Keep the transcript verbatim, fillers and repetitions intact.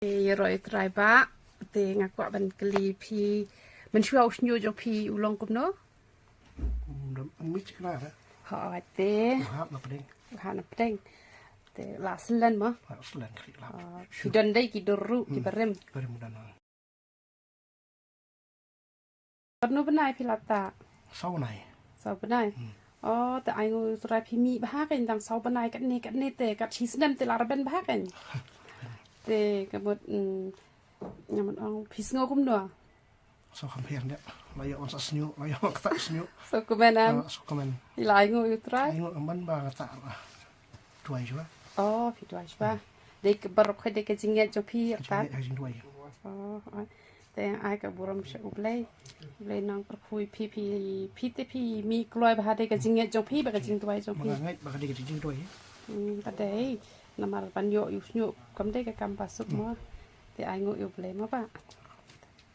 Te ïaroh ïa u Trai Bah, te nga kwah ban kylli phi, mynshuwa u shñiuh jong phi u long kumno? Ym dam ym mit kna re. Hooid, te Hap na pdeng. Ha na pdeng. Te la slen mo. Hap slen kri lap. Ki don dei ki dur ruh ki barim. Barim don. Katno bnai phi la tah? Saw bnai. Saw bnai. O, te ai nguh ïa u Trai phi mih bha kein, dang saw bnai katne katne te kat shi snem te la rben bha kein. Te ka mut, mm, nga mut ong phi sngew kumno? Saw kham pher ne. La ïoh wan sa sñiuh, la ïoh wan kata sñiuh. Saw kmen em? Saw kmen. Phi la ai nguh ïa u Trai? Ai nguh man ba kata. Duwai shuwa. O, phi duwai shuwa. Dei ka baroh dei ka jingngeit jong phi, ta? Jingduwai. O, te ai ka burom sha U Blei. U Blei nang pyrkhu ïa phi, phi, phi te phi mih kloi bha dei ka jingngeit jong phi bad ka jingduwai jong phi. Nga ngeit ba ka dei ka jingduwai. Hmm, ka dei. Namar ban ïoh ïa u shñiuh kam dei ka kam ba suk mo. Te ai nguh ïa U Blei mo Bah.